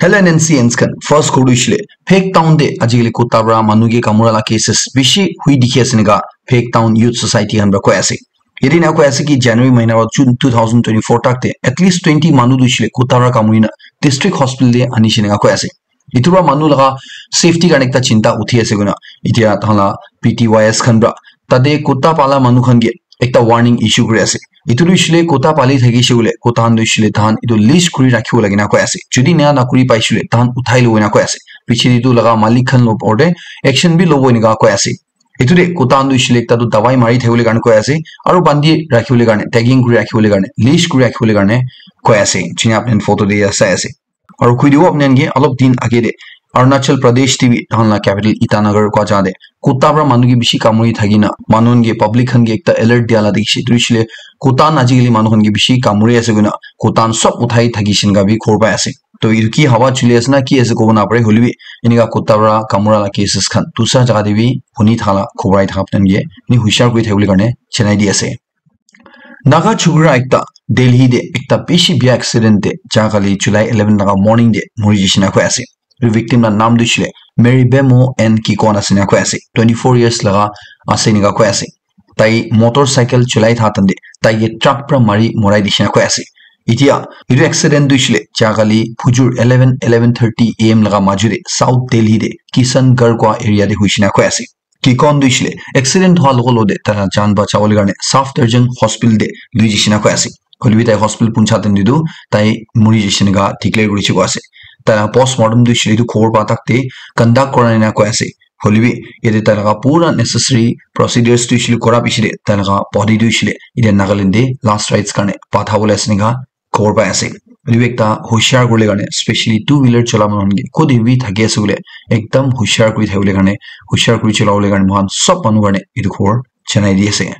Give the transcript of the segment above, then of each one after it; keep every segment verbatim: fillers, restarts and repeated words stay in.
Hello N C Ns khan, first khuru shile Phek town te ajikali kutta para manu ke kamura la cases bishi hui dikhi ase neka Phek town youth society khan para koi ase. Yate na koi ase ki January mahina or June two thousand twenty-four tak te at least twenty manu tu shile kutta para kamuri na district hospital te ani shine koi ase. Itu para manu laga safety karne ekta chinta uthi ase koina itia tahan la P T Y S khan para tate kutta pala manu khan ke ekta warning issue kuri ase. Itu tu shile kutta pali thaki shile kutta han tu shile tahan itu leash kuri rakhibo lagi na koi ase. Jodi naya na kuri pai shile tahan uthai lo na koi ase. Piche itu laga malik khan lo orde action bi lobo enika koi ase. Itu de kutta han tu shile ekta tu dawai mari thakibole karne koi ase aru bandi rakhibole karne tagging kuri rakhibole karne leash kuri rakhibole karne koi ase. Jini apni photo de sai ase. Aru koi dibo apni ke alop din age de Arunachal Pradesh te bi tahan la capital Itanagar koi jaga de kutta para manu ke bishi kamuri thaki na manu ke public khan ke ekta alert dia la dikhi tu shile kutta han ajikali manu khan ke bishi kamuri ase koina kutta han sob uthai thaki shin ka bi khor pai ase. To itu ki hawa chuli ase na ki ase kobo na pare hoilebi enika kutta para kamura la cases khan tusa jaga te bi huni thala khobor ai thaka apni ke ni hushar kuri thakibole karne chenai di ase. Naga chukra ekta Delhi de ekta bishi bia accident de jakali July eleven laga morning de muri jishina koi ase. Etu victim la naam tu shile Mary Bemo and Kikon ase na koi ase. Twenty four years laga ase nika koi ase. Tai motorcycle cholai tha tande tai ke truck pra mari morai dishina koi ase. Itia etu accident tu shile jakali phujur eleven eleven thirty A M laga maju de South Delhi de Kishan Garh koi area de huishina koi ase. Kikon tu shile accident hua logo lo de tara jan bachawole karne Safdarjung hospital de lui jishina koi ase. Hoilebi tai hospital puncha time te tu tai muri jishe neka declare kuri jabo ase. Tai laga postmortem tu shile tu khobor pa tak te conduct kora nai na koi ase. Hoilebi yate tai laga pura necessary procedures tu shile kora piche de tai laga body tu shile yate Nagaland de last rites karne patha bole ase neka khobor pai ase. Hoilebi ekta hushar kuri le karne specially two wheeler chola manu khan ke khud heavy thaki ase bole ekdam hushar kuri thaki bole karne hushar kuri chola bole karne moikhan sob manu karne etu khobor janai di ase.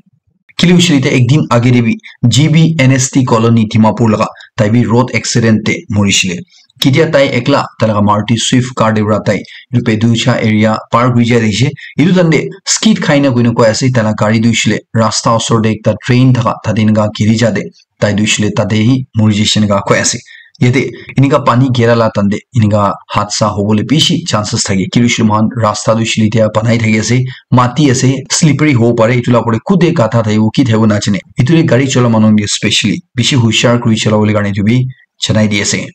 Kile hoishe le ekdin age te bi G B N S T colony Dimapur laga tai bi road accident te mori shile. Ketia tai ekla tai laga Maruti Swift car de pra tai etu Peducha area par kuri jai thakishe. Etu time te skid khai na koina koi ase tai laga gari tu hoishe le rasta osor te ekta drain thaka tate eneka giri ja de tai tu hoishe le tate hi mori jai shey eneka koi ase. Yate eneka pani gira la time te eneka hadsa hobole bishi chances thake. Kile hoishe le moikhan rasta tu hoishe le etia banai thaki ase, mati ase, slippery hobo pare, etu la opor te kude gatha thakibo, ki thakibo najane. Etu te gari chola manu khan ke specially bishi hushar kuri chola bole karne etu bi janai di ase.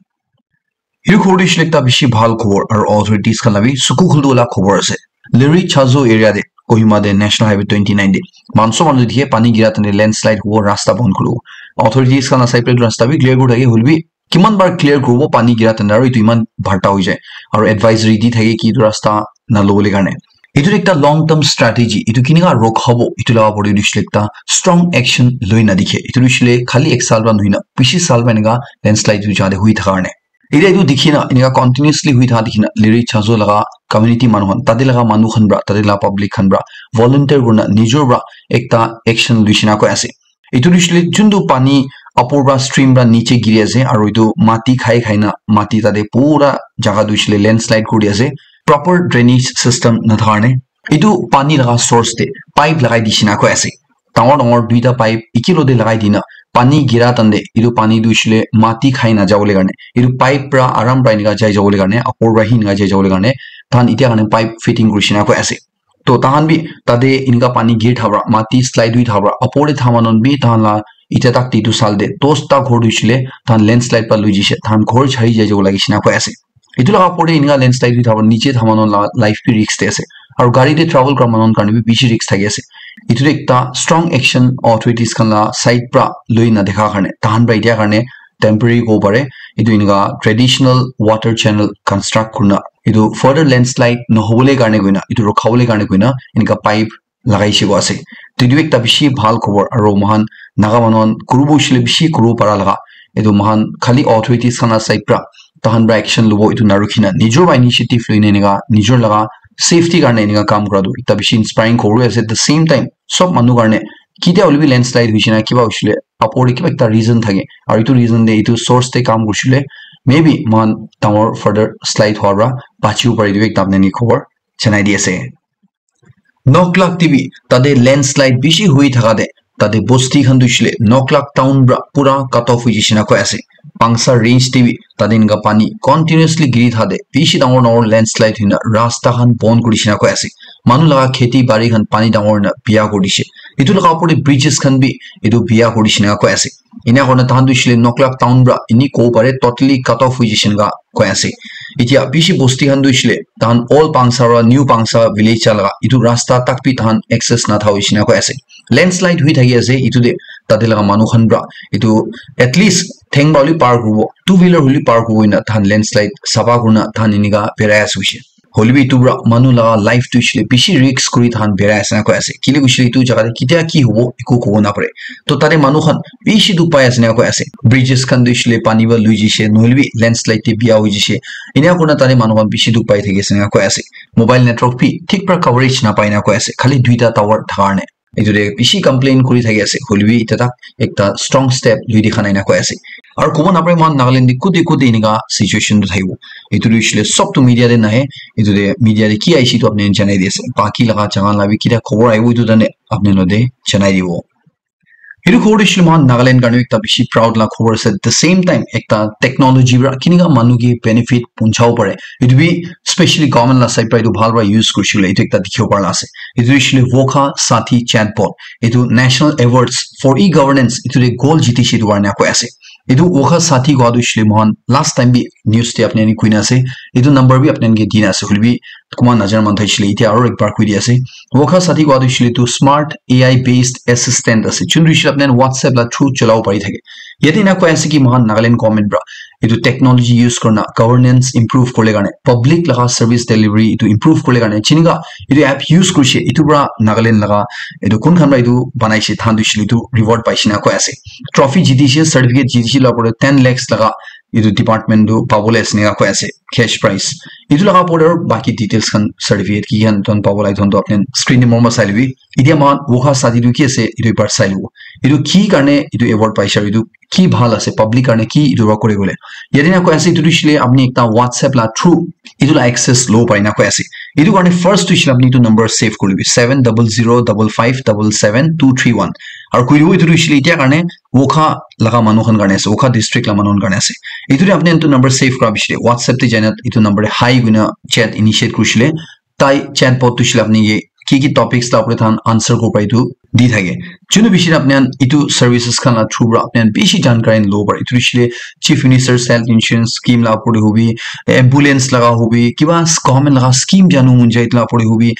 Etu khobor tu hoishe le ekta bishi bhal khobor aru authorities khan la bi suku khultu la khobor ase. Liri Chazo area te Kohima te National Highway twenty nine te manso manu dikhe pani gira time te landslide hobo, rasta bon kuribo. Authorities khan la side te rasta bi clear kuri thake hoilebi kiman bar clear kuribo pani gira time te aru etu eman bharta hoi jai aru advisory di thake ki etu rasta na lobole karne. Etu ekta long term strategy, etu kinika rokhabo etu la opor te hoishe le ekta strong action loi na dikhe. Etu hoishe le khali ek saal pra nohoi na bishi saal pra eneka landslide hoi ja de hoi thaka karne. Etia etu dikhi na eneka continuously hoi thaka dikhi na Liri Chazo laga community manu khan, tate laga manu khan pra, tate laga public khan pra volunteer kurina nijor pra ekta action luishina koi ase. Etu luishile juntu pani upor pra stream pra niche giri ase aru etu mati khai khai na mati tate pura jaga tu hoishe le landslide kuri ase. Proper drainage system nathaka karne etu pani laga source te pipe lagai dishina koi ase. Dangor dangor duita pipe ekilok te lagai dina pani gira time te etu pani tu hoishe le mati khai najabole karne etu pipe pra aram pra eneka jai jabole karne upor pra hi eneka jai jabole karne tahan etia karne pipe fitting kurishina koi ase. To tahan bi tate eneka pani giri thaka pra mati slide hoi thaka pra upor te tha manu khan bi tahan la etia tak te etu saal te dosta ghor tu hoishe le tahan landslide pra lui jishe, tahan ghor chari jai jabo lagi shina koi ase. Etu laga opor te eneka landslide hoi thaka pra niche tha manu khan la life bi risk te ase aru gari te travel kura manu khan karne bi bishi risk thaki ase. Etu tu ekta strong action authorities khan la side pra loi na dikha karne tahan pra etia karne temporary kobo pare. Etu eneka traditional water channel construct kurina etu further landslide nohobole karne koina etu rukhabole karne koina eneka pipe lagai she koa ase. To etu ekta bishi bhal khobor aru moikhan Naga manu khan kuribo hoishe le bishi kuribo para laga etu moikhan khali authorities khan la side pra tahan pra action lobo etu narukhi na nijor pra initiative loina eneka nijor laga safety karne eneka kam kura tu ekta bishi inspiring khobor bi ase. At the same time sob manu karne ketia hoile bi landslide hoishe na kiba hoishe le upor te kiba ekta reason thake aru etu reason te etu source te kam kurishe le maybe moikhan dangor further slide hua pra bachibo pare, etu bi ekta apni khan ke khobor janai di ase. Noklak te bi tate landslide bishi hoi thaka te tate bosti khan tu hoishe le Noklak town pra pura cut off hoi jaise na koi ase. Pangsa range te bi tate enika pani continuously giri thade bishi dangor dangor landslide hoina rasta khan bon kuri dishina koi ase. Manu laga kheti bari khan pani dangor hoina biya kuri dishe. Etu laga opor te bridges khan bi etu biya kuri dishina koi ase. Ena kurina tahan tu hoishe le Noklak town pra ini kobo pare totally cut off hoi jaise enika koi ase. Etia bishi bosti khan tu hoishe le tahan old Pangsa ra new Pangsa village ja laga etu rasta tak bi tahan access na tha hoishe na koi ase. Landslide hui thaki ase etu te tate laga manu khan pra etu at least theng pra holi par kuribo, two wheeler holi par kuribo ena tahan landslide sapha kurina tahan enika berai ase hoishe. Hoilebi etu pra manu laga life tu hoishe le bishi risk kuri tahan berai ase na koi ase. Kile hoishe le etu jaga te ketia ki hobo eku kobo na pare. To tate manu khan bishi dukh pai ase na koi ase. Bridges khan tu hoishe le pani pra lui jaise, nohoilebi landslide te biya hoi jaise. Ena kurina tate manu khan bishi dukh pai thaki ase na koi ase. Mobile network bi thik pra coverage na pai na koi ase. Khali duita tower thaka karne. Etu te bishi complain kuri thaki ase. Hoilebi etia tak ekta strong step lui dikha nai na koi ase. Aru kobo na pare moikhan Nagaland te kute kute enika situation tu thakibo. Etu tu hoishe le sob tu media te nahe. Etu te media te ki aise etu apni khan janai di ase. Baki laga jaga la bi kita khobor ahibo etu tane apni khan te janai dibo. Etu khobor tu hoishe le moikhan Nagaland karne ekta bishi proud la khobor ase. At the same time ekta technology pra kinika manu ke benefit punchabo pare. Etu bi specially government la side pra etu bhal pra use kurishe le etu ekta dikhibo para la ase. Etu hoishe le Wokha Sathi chatbot. Etu national awards for e-governance etu te gold jitishe etu karne koi ase. Etu Wokha Sathi kowa tu hoishe le moikhan last time bi news te apni khan ke koi na ase. Etu number bi apni khan ke di na ase. Hoilebi kunba najana manu thakishe le etia aru ekbar koi di ase. Wokha Sathi kowa tu hoishe le etu smart A I based assistant ase. Jun tu hoishe le apni khan WhatsApp la through cholabo pari thake. Yate ena koi ase ki moikhan Nagaland government pra etu technology use kurina governance improve kuribole karne, public laga service delivery etu improve kuribole karne, jinika etu app use kurishe, etu pra Nagaland laga etu kun khan pra etu banaishe, tahan tu hoishe le etu reward paishe na koi ase. Trophy jitishe, certificate jitishe la opor te ten lakhs laga etu department tu pabole ase enika koi ase, cash prize. Etu laga opor te aru baki details khan, certificate ki khan ton pabole ton tu apni screen te moma sai lebi. Etia moikhan Wokha Sathi tu ki ase, etu ekbar sai lobo. Etu ki karne etu award paishe aru etu ki bhal ase, public karne ki etu pra kuri bole. Yate na koi ase, etu tu hoishe le apni ekta WhatsApp la through etu la access lobo pare na koi ase. Etu karne first tu hoishe le apni etu number save kuri lebi, seven double zero double five double seven two three one. Aru koi lebi etu tu hoishe le etia karne Wokha laga manu khan karne ase, Wokha district la manu khan karne ase. Etu te apni etu number save kura piche te WhatsApp te jai na etu number te hi koina chat initiate kurishe le tai chatbot tu hoishe le apni ke ki ki topics la upor te tahan answer kuribo pare etu di thake. Jun tu bishi apni khan etu services khan la through pra apni khan bishi jankari lobo pare. Etu hoishe le Chief Minister's Health Insurance Scheme la upor te hobi, ambulance laga hobi, kiba government laga scheme janibo mon jai etu la upor te hobi,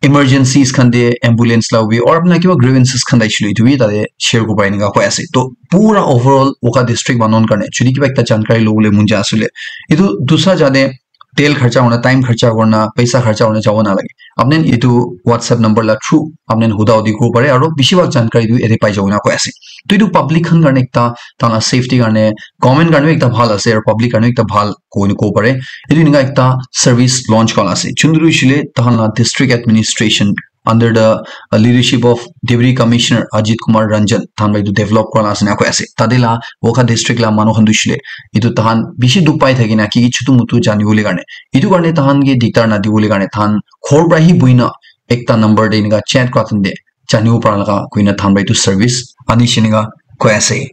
emergencies khan te ambulance la hobi, or apni la kiba grievances khan thakishi le etu bi tate share kuribo pare enika koi ase. To pura overall Wokha district manu khan karne jodi kiba ekta jankari lobole mon jai ase le etu dusra jaga te tel kharcha kurina, time kharcha kurina, paisa kharcha kurina jabo nalage. Apni khan etu WhatsApp number la through apni khan huda hudi kuribo pare aru bishi bhag jankari tu yate pai jabo na koi ase. To etu public khan karne ekta tahan la safety karne, government karne bi ekta bhal ase aru public karne bi ekta bhal koina kobo pare. Etu enika ekta service launch kura la ase. Jun tu hoishe le tahan la district administration under the uh, leadership of Deputy Commissioner Ajit Kumar Ranjan, tahan pra etu develop kura la ase na koi ase. Tate la Wokha district la manu khan tu hoishe le etu tahan bishi dukh pai thaki na ki ki chutu mutu jani bole karne, etu karne tahan ke diktar na di bole karne, tahan ghor pra hi buhi na ekta number te enika chat kura tan te janibo para laga koina tahan pra etu service anishe enika koi ase.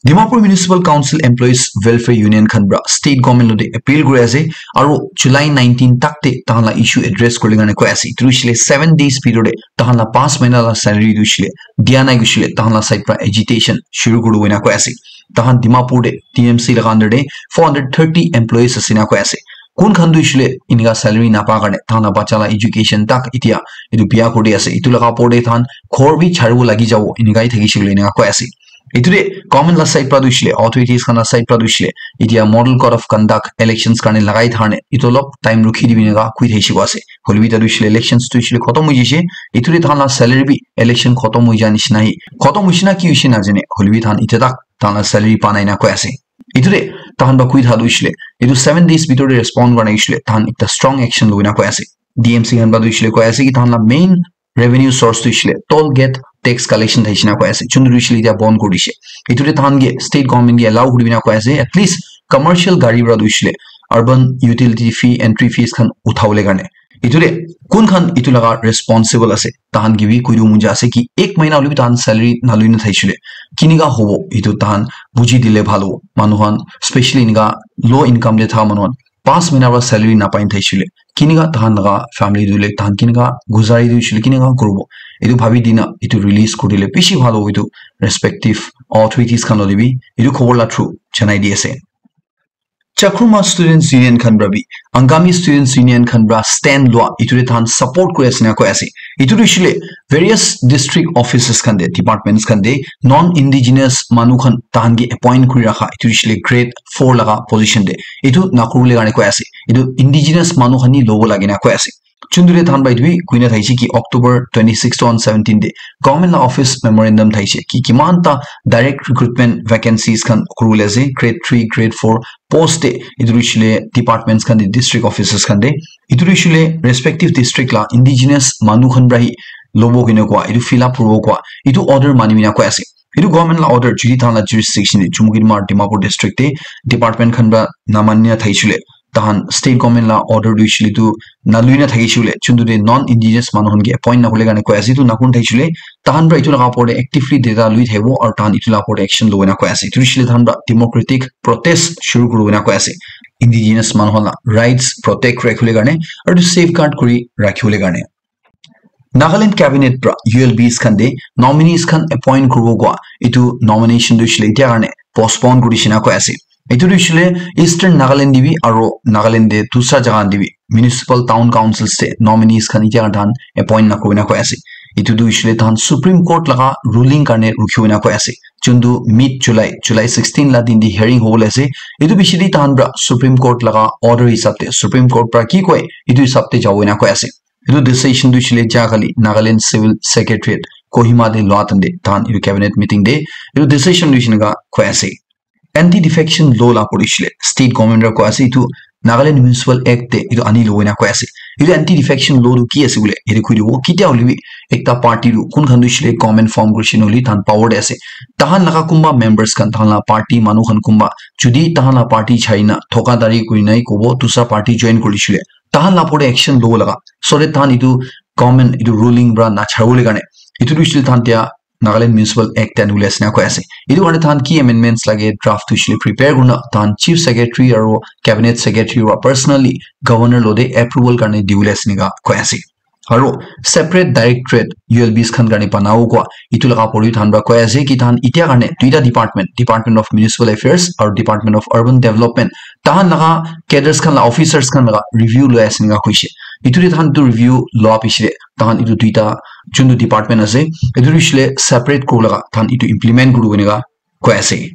Dimapur Municipal Council Employees Welfare Union khan pra state government lote appeal kuri ase, aru July nineteen tak te tahan la issue address kuribole karne koi ase. Etu hoishe le seven days bhitor te tahan la panch mahina la salary tu hoishe le dia nai koishe le tahan la side pra agitation shuru kuribo ena koi ase. Tahan Dimapur te T M C laga under te four hundred thirty employees ase ena koi ase. Kun khan tu hoishe le enika salary napa karne tahan la bacha la education tak etia etu biya kuri ase. Etu laga opor te tahan ghor bi charibo lagi jabo enika hi thakishe koile enika koi ase. Etu te government la side pra tu hoishe le, authorities khan la side pra tu hoishe le, etia model code of conduct elections karne lagai tharne etu olop time rukhi dibi enika koi thakishe koi ase. Hoilebi tate hoishe le elections tu hoishe le khotom hoi jaise. Etu te tahan la salary bi election khotom hoi ja nishina hi. Khotom hoishe na ki hoishe najane. Hoilebi tahan etia tak tahan la salary pa nai na koi ase. Etu te tahan pra koi tha tu hoishe le, etu seven days bhitor te respond kura nai hoishe le tahan ekta strong action loi na koi ase. D M C khan pra tu hoishe le koi ase ki tahan la main revenue source tu hoishe le toll gate tax collection thaishe na koi ase. Chun tu hoishe le etia bon kuri dishe. Etu te tahan ke state government ke allow kuri na koi ase at least commercial gari pra tu hoishe le urban utility fee, entry fees khan uthabole karne. Etu de kun khan etu laga responsible ase, tahan ke bi koi dibo mon jai ase ki ek mahina hoile bi tahan salary naloi na thaishe le kinika hobo, etu tahan buji dile bhal hobo. Manu khan specially enika low income de tha manu khan pas mahina para salary napai na thaishe le kinika tahan laga family tu le tahan kinika guzari tu shile kinika kuribo, etu bhabi dina etu release kuri dile bishi bhal hobo. Etu respective authorities khan lode bi etu khobor la through janai di ase. Chakruma Students Union khan para bi, Angami Students Union khan para stand lua, etu de tahan support kuri ase na koi ase. Etu de shile various district offices khan de, departments khan de, non indigenous manu khan tahan ke appoint kuri rakha, etu de shile grade four laga position de. Etu nakuribole karne koi ase. Etu indigenous manu khan ni lobo lage na koi ase. Chundure than bai dui kuina thaise ki October twenty-six to seventeen de government la office memorandum thaise ki kiman ta direct recruitment vacancies khan kurule ase, grade three, grade four post de, etu rishile departments khan de, district offices khan de, etu rishile respective district la indigenous manu khan bra hi lobo kine kwa, etu fill up kuribo kwa, etu order mani mina koi ase. Etu government la order judi than la jurisdiction de Chumukidima Dimapur district de department khan bra namania thaisule, tahan state government la order duishile tu nalui na thakishule, chuntu de non indigenous manu khan ke appoint na kule karne koi ase, tu nakun thaisule, tahan pra itu laga opor de actively data lui thaibo aru tahan itu laga opor de action loboi na koi ase. Itu shile tahan pra democratic protest shuru kuribo na koi ase. Indigenous manu khan la rights protect kuri rakhibole karne aru itu safeguard kuri rakhibole karne. Nagaland cabinet pra U L Bs khan de nominees khan appoint kuribo kua itu nomination tu shile itya karne postpone kuri shina koi ase. Itu tu shile Eastern Nagaland de bi aru Nagaland de dusra jaga de bi municipal town councils de nominees khan itya tahan appoint na kurina koi ase. Itu tu shile tahan Supreme Court laga ruling karne rukhibo na koi ase. Chuntu mid July, July sixteen la din de hearing hobole ase. Itu bishi de tahan pra Supreme Court laga order hisab de, Supreme Court pra ki koi, itu hisab de jabo na koi ase. Itu decision tu shile ja kali Nagaland Civil Secretariat Kohima de lua tande tahan itu cabinet meeting de itu decision tu shinaga koi ase. Anti defection law la pori shile state government ra koi ase itu Nagaland Municipal Act de itu ani loboi na koi ase. Itu anti defection law tu ki ase bole yate koi dibo, kitia hole bi ekta party tu kun khan tu shile government form kuri shina hole tahan power de ase. Tahan laga kumba members khan, tahan la party manu khan kumba judi tahan la party chari na thoka dari kuri nai kobo dusra party join kuri shile tahan la pore action lobo laga. So that tahan itu government itu ruling pra na chhabole karne. Itu tu shile tahan tia Nagaland Municipal Act and Rules na koi ase. Itu karne tahan ki amendments lage draft tu shile prepare kurna tahan Chief Secretary aru Cabinet Secretary wa personally Governor lode approval karne dibole ase nika koi ase. Aru separate directorate U L Bs khan karne banao kua itu laga pori tahan pra koi ase ki tahan itya karne duita department, Department of Municipal Affairs aru Department of Urban Development, tahan laga cadres khan la officers khan laga review loi ase nika koise. Itu de tahan itu review loa piche de tahan itu duita juntu department ase itu rishile separate kuru laga tahan itu implement kuru nika koi ase.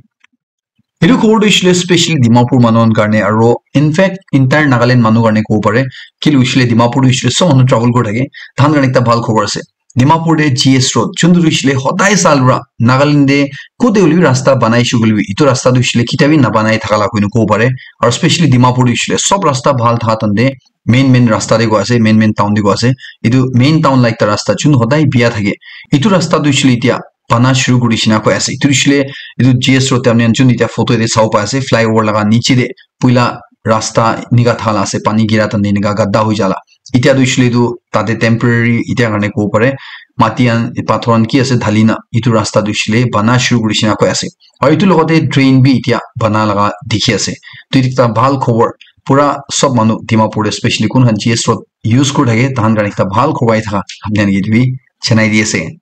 Itu khobor tu ishile specially Dimapur manu khan karne aru in fact entire Nagaland manu karne kobo pare. Kile ishile Dimapur tu ishile sob manu travel kuri thake. Tahan karne ekta bhal khobor ase. Dimapur de G S road, chuntu tu ishile hodai sal pra Nagaland de kote hoile bi rasta banai shi koile bi itu rasta tu ishile kitia bi na banai thaka la koine kobo pare. Aru specially Dimapur tu ishile sob rasta bhal tha tande main main rasta de go ase, main main town de go ase. Itu main town la ekta rasta chun hodai bia thake. Itu rasta tu ishile itia bana shuru kuri shina koi ase. Itu ishile itu G S road te apni khan jun itya photo te sabo pai ase, flyover laga niche te puila rasta nika thala ase, pani gira tande nika gadda hoi jala. Itya tu ishile tu tate temporary itya karne kobo pare. Mati khan, pathor khan ki ase dhalina itu rasta tu ishile bana shuru kuri shina koi ase. Aru itu logote drain bi itya bana laga dikhi ase. Tu ekta bhal khobor pura sob manu Dimapur te specially kun khan G S road use kuri thake tahan karne ekta bhal khobor ahi thaka apni khan ke etu bi janai di ase.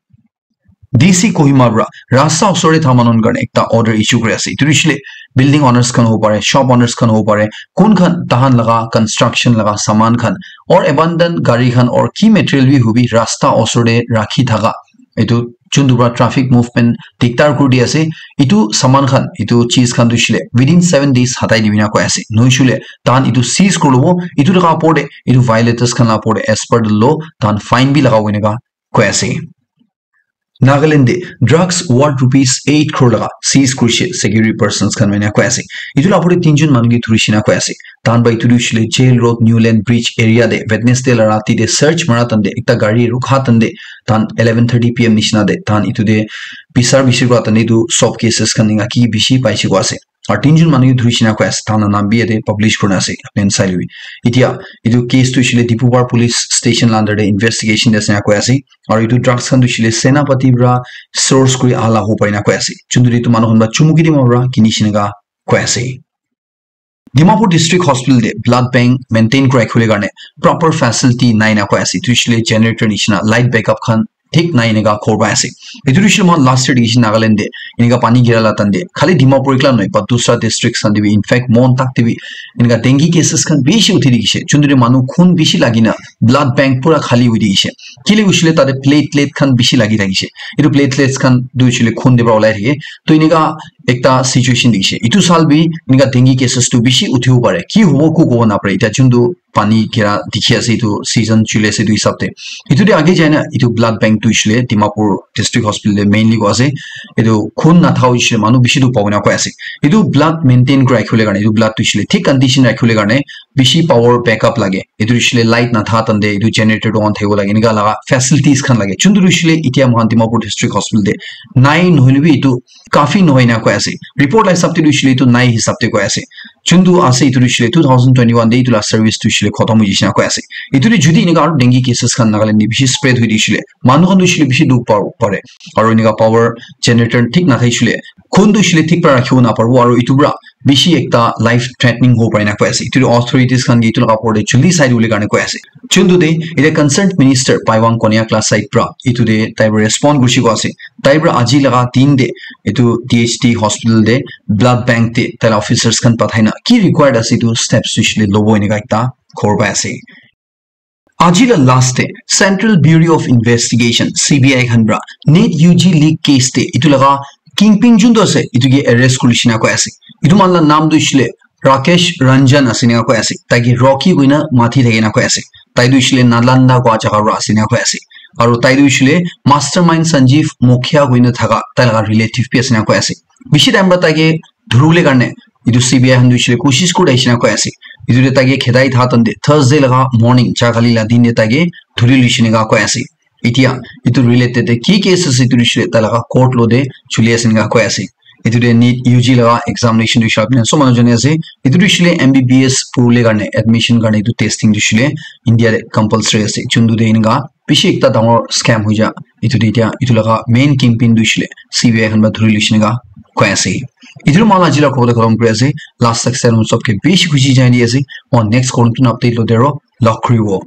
D C Kohima pra rasta osor te tha manu khan karne ekta order issue kuri ase. Itu rishile building owners khan hobo pare, shop owners khan hobo pare, kun khan tahan laga construction laga saman khan or abandoned gari khan or ki material bi hobi rasta osor te rakhi thaka, itu juntu pra traffic movement diktar kuri di ase. Itu saman khan, itu cheez khan tu shile within seven days hatai dibi na koi ase. Noishule tahan itu seize kuri lobo, itu laga opor te itu violators khan la opor te as per the law tahan fine bi lagabo eneka koi ase. Nagaland de drugs worth rupees eight crore laga seize kurishe security persons khan hoina koi ase. Itu la opor te tinjun manu ke dhuri shina koi ase. Tahan pra itu tu hoishe le Jail Road, New Land Bridge area de Wednesday la rati de search mara tande ekta gari rukha tande tahan eleven thirty P M nishina de tahan itu de bisar bishi kura tande itu soft cases khan eneka ki bishi paishe koi ase. Aru tinjun manu ke dhuri shina koi ase, tana nam bi yate publish kurina ase, apni sai lui. Itia, itu case tu shile Dipupar Police Station la under de investigation de ase na koi ase. Aru itu drugs khan tu shile Senapati pra source kuri ala ho pai na koi ase. Chunduri tu manu khan ba chumuki de mabra kini shina ka koi ase. Dimapur District Hospital de blood bank maintain kura khule karne proper facility nai na koi ase. Tu shile generator nishina light backup khan thik nai eneka khor pai ase. Etu tu shile moi last year dikhi Nagaland de eneka pani gira la tan de khali Dimapur ekla noi, but dusra districts khan de bi, in fact, Mon tak de bi eneka dengue cases khan bishi uthi dikhi se. Chunduri manu khun bishi lagi na blood bank pura khali hui dikhi se. Kile hoishe le tate platelet khan bishi lagi thakishe. Etu platelets khan tu hoishe le khun te pra ulai thake. To eneka ekta situation dikhishe. Etu sal bi eneka dengue cases tu bishi uthibo pare. Ki hobo ko kobo napare. Etia juntu pani gira dikhi ase, etu season chuli ase etu hisab te. Etu te age jai na etu blood bank tu hoishe le Dimapur District Hospital te mainly ko ase. Etu khun natha hoishe le manu bishi tu pabo na koi ase. Etu blood maintain kuri rakhibole karne, etu blood tu hoishe le thik condition rakhibole karne bishi power backup lage. Etu hoishe le light natha tan te etu generator tu on thakibo lage, enika laga facilities khan lage. Juntu hoishe le etia moikhan Dimapur District Hospital te nai, nohoile bi etu kafi nohoi na koi ase. Report la hisab te hoishe le etu nai hisab te koi ase. Juntu ase etu hoishe le two thousand twenty-one te etu la service tu hoishe le khotom hoi jai shina koi ase. Etu te jodi enika aru dengue cases khan Nagaland te bishi spread hoi di hoishe le, manu khan tu hoishe le bishi dukh pabo pare. Aru enika power generator thik nathakishe le, khun tu hoishe le thik para rakhibo naparibo, aru etu para bishi ekta life threatening hobo pare na koi ase. Etu tu authorities khan ke etu laga opor te jaldi sai dibole karne koi ase. Juntu te etia concerned minister Paiwang Konyak la side pra etu te tai para respond kurishe koi ase. Tai para aji laga din te etu D H D hospital te blood bank te tai la officers khan pathai na ki required ase etu steps hoishe le lobo enika ekta khobor pai ase. Aji la last te Central Bureau of Investigation, C B I khan pra NEET U G leak case te etu laga kingpin juntu ase, etu ke arrest kuri shina koi ase. Etu manu la naam tu hoishe le Rakesh Ranjan ase ena koi ase. Tai ke Rocky koina mati thake na koi ase. Tai tu hoishe le Nalanda koi jaga pra ase ena koi ase. Aru tai tu hoishe le mastermind Sanjeev Mukhya koina thaka tai laga relative bi ase ena koi ase. Bishi time pra tai ke dhuribole karne etu C B I khan tu hoishe le koshish kuri ahishe na koi ase. Etu te tai ke khedai tha tan te Thursday laga morning, ja kali la din te tai ke dhuri loishe ena koi ase. Etia etu related te ki case ase etu hoishe le tai laga court lo te chuli ase ena koi ase. Etu te NEET U G laga examination tu hoishe le apni khan sob manu jani ase. Etu tu hoishe le M B B S puribole karne admission karne etu testing tu hoishe le India te compulsory ase. Juntu te enika bishi ekta dangor scam hoi ja. Etu te etia etu laga main kingpin tu hoishe le C B I khan para dhuri loishe ena koi ase. Etu tu moi aji la khobor te khatam kuri ase. Last tak se sob ke bishi khushi janai di ase. Moi next khobor tu update lo de aro log kuribo.